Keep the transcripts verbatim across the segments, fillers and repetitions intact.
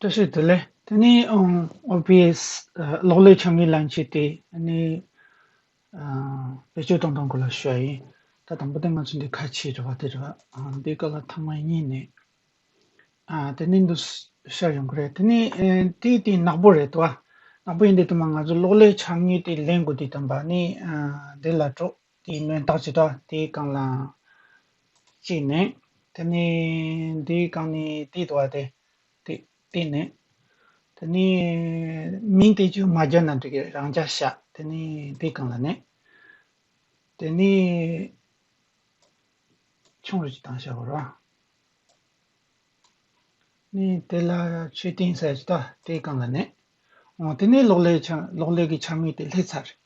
བཀྲ་ཤིས་བདེ་ལེགས། དེ་ནས་ཨོ་བི་ཨེས་གློག་ཀླད་ཆ་མིག་ལེན་བྱེད་དེ་ནི་བེད་སྤྱོད་གཏོང་སྟངས་སྐོར་ལ་ཞུ་ཡ་ཡིན། ད་དང་པོ་དེ་ང་ཚོ་འདི་ཁ་ཕྱེ་རེད་བ། དེ་རེད་བ། འདི་ག་ལ་ཐ་མག་གཉིས་ནས། དེ་ནས་འདུག་ཤར་ཡོང་གི་རེད། དེ་ནས་དེ་དེ་ནག་པོ་རེད་དོ། ནག་པོ་ཡིན་དུས་དུ་མ་ང་ཚོ་གློག་ཀླད་ཆ་མིག་དེ་ལེན་དགོས་དུས་དམ་པ་ནི་འདི་ལ་འགྲོ། དེའི་མོན་རྟགས་ཅིག་དང་དེའི་སྒང་ལ་གཅིག་ནས། དེ་ནས་དེའི་སྒང་ནས་དེའི་དུ་བ་དེ་དེ་དེ་ནས། དེ་ནས་མིང་དེ་ཚོ་མ་བརྒྱབ་ན་འགྲིག་གི་རེད། རང་འཇགས་བཞག་དེ་ནས་དེའི་སྒང་ལ་ནས། དེ་ནས་ཆུང་རུ་ཅིག་བཏང་བཞག་གོ་ར། ནི་དེ་ལ་མཆོད་རྟེན་ཟེར་ཅིག་ད་དེའི་སྒང་ལ་ནས། འོ་དེ་ནས་གློག་ཀླད་ཆ་གློག་ཀླད་ཀྱི་ཆ་མིག་དེ་སླེབས་ཚར་རེད།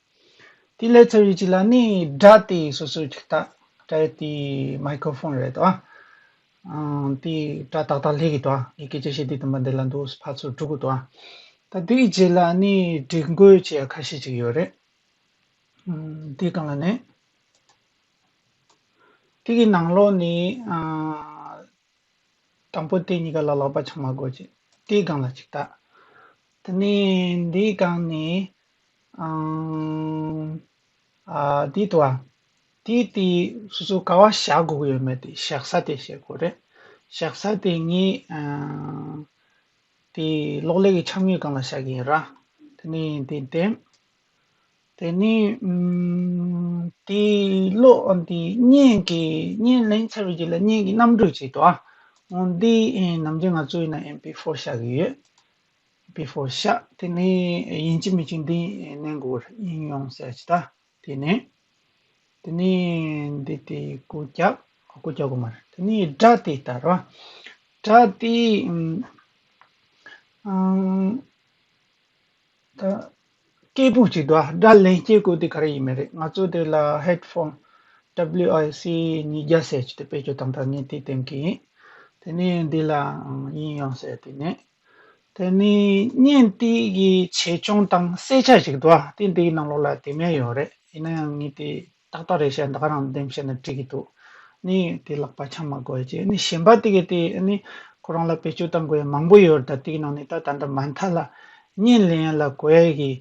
དེ་སླེབས་ཚར་བའི་རྗེས་ལ་ནི་སྒྲ་དེ་སོ་སོ་ཅིག་ད་སྒྲ་དེ་མའི་ཀྲོ་ཕོན་རེད་དོ། དེ་སྒྲ་ཏག་ཏག་སླེབས་ཀྱི་དོ། ཡི་གེ་ཅི་བཤད་དེ་དུ་མ་དེ་ལ་འདུག་ཕར་ཚུར་འགྲོ་གི་དོ། ད་དེའི་རྗེས་ལ་ནི་སྒྲིག་འགོད་བྱེད་ཡ་ཁ་ཤས་ཅིག་ཡོད་རེད། དེའི་སྒང་ལ་ནས། དེ་གི་ནང་ལོགས་ནས་དང་པོ་དེ་གཉིས་ཀ་ལ་ལག་པ་འཆང་མ་དགོས་ཅིག་དེའི་སྒང་ལ་ཅིག་ལྟ། དེ་ནས་འདིའི་སྒང་ནས་ཨང་ཨ་འདི་དུ་བ། དེ་དེ་སོ་སོ་ག་བ་བཞག་དགོས་ཀྱི་ཡོད་མེད་དེ་བཞག་ས་དེ་བཤད་དགོས་རེད། བཞག་ས་དེ་ངས་ཨང་དེ་གློག་ཀླད་ཀྱི་ཆ་མིག་སྒང་ལ་བཞག་གི་ཡིན་ར། དེ་ནས་དེ་དེ། དེ་ནས་ཨུམ། དེ་གློག་འདི་བརྙན་གྱི་བརྙན་ལེན་ཚར་བའི་རྗེས་ལ་བརྙན་གྱི་རྣམ་སྤྲོས་ཅིག་འདུག་ཨ། འོ་འདི་ཨེ་ནམ་རྒྱུན་ང་ཚོ་ཡིན་ན་ཨེམ་པི་ཕོར་བཞག་གི་ཡོད། ཨེམ་པི་ཕོར་བཞག་དེ་ནས་ཡིན་གཅིག་མིན་གཅིག་འདི་ནས་འགོར་ཡིན་ཡོང་ཟེར་ཅིག་ད། དེ་ནས་དེ་ནས་འདི་དེ་སྒོ་རྒྱག་སྒོ་རྒྱག་དགོས་མ་རེད། དེ་ནས་སྒྲ་དེ་ལྟར་བ། སྒྲ་དེ་ཨུམ། ཨང་། ད་སྐད་སྦུག་ཅིག་འདུག་ཨ། སྒྲ་ལེན་སྐྱེལ་དགོས་དེ་ག་རེ་ཡིན་མིན་རེད། ང་ཚོ་དེ་ལ་ཧེད་ཕོན་ཌབ་ལིའུ་ཨའི་སི་ཉིས་བརྒྱ་ཟེར་ཅིག་དེ་བེད་སྤྱོད་བཏང་དང་ངས་དེ་སྟོན་གི་ཡིན། དེ་ནས་འདི་ལ་ཡིན་ཡང་ཟེར་དེ་ནས། དེ་ནས་བརྙན་དེ་གི་ཆེ་ཆུང་དང་གསལ་ཆ་ཞིག་འདུག་ཨ། དེ་འདིའི་ནང་ལོགས་ལ་དེ་མེད་ཡོད་རེད། ཡིན་ན་ཡང་ངས་དེ་ཏག་ཏག་རེད་བཤད་ད་ག་རང་འདེམས་བཤད་ན་འགྲིག་གི་འདུག་ནི་དེ་ལག་པ་འཆང་མ་དགོས་ཅེས་ནི་གཞན་པ་དེ་གི་དེ་ནི་ཁོ་རང་ལ་བེད་སྤྱོད་བཏང་དགོས་མང་པོ་ཡོད་རེད། ད་དེ་གི་ནང་ནས་ད་ད་ལྟ་མ་མཐའ་ལ་བརྙན་ལེན་ཡ་ལ་དགོས་ཡ་གི་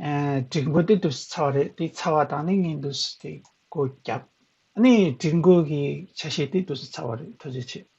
ཨ་སྒྲིག་འགོད་དེ་དུས་སུ་ཚར་བ་རེད། དེ་ཚར་བ་དང་ནི་ངས་དུས་སུ་དེ་སྒོ་བརྒྱབ། ཨ་ནི་སྒྲིག་འགོད་ཀྱི་ཆ་ཤས་དེ་དུས་སུ་ཚར་བ་རེད། ཐུགས་རྗེ་ཆེ།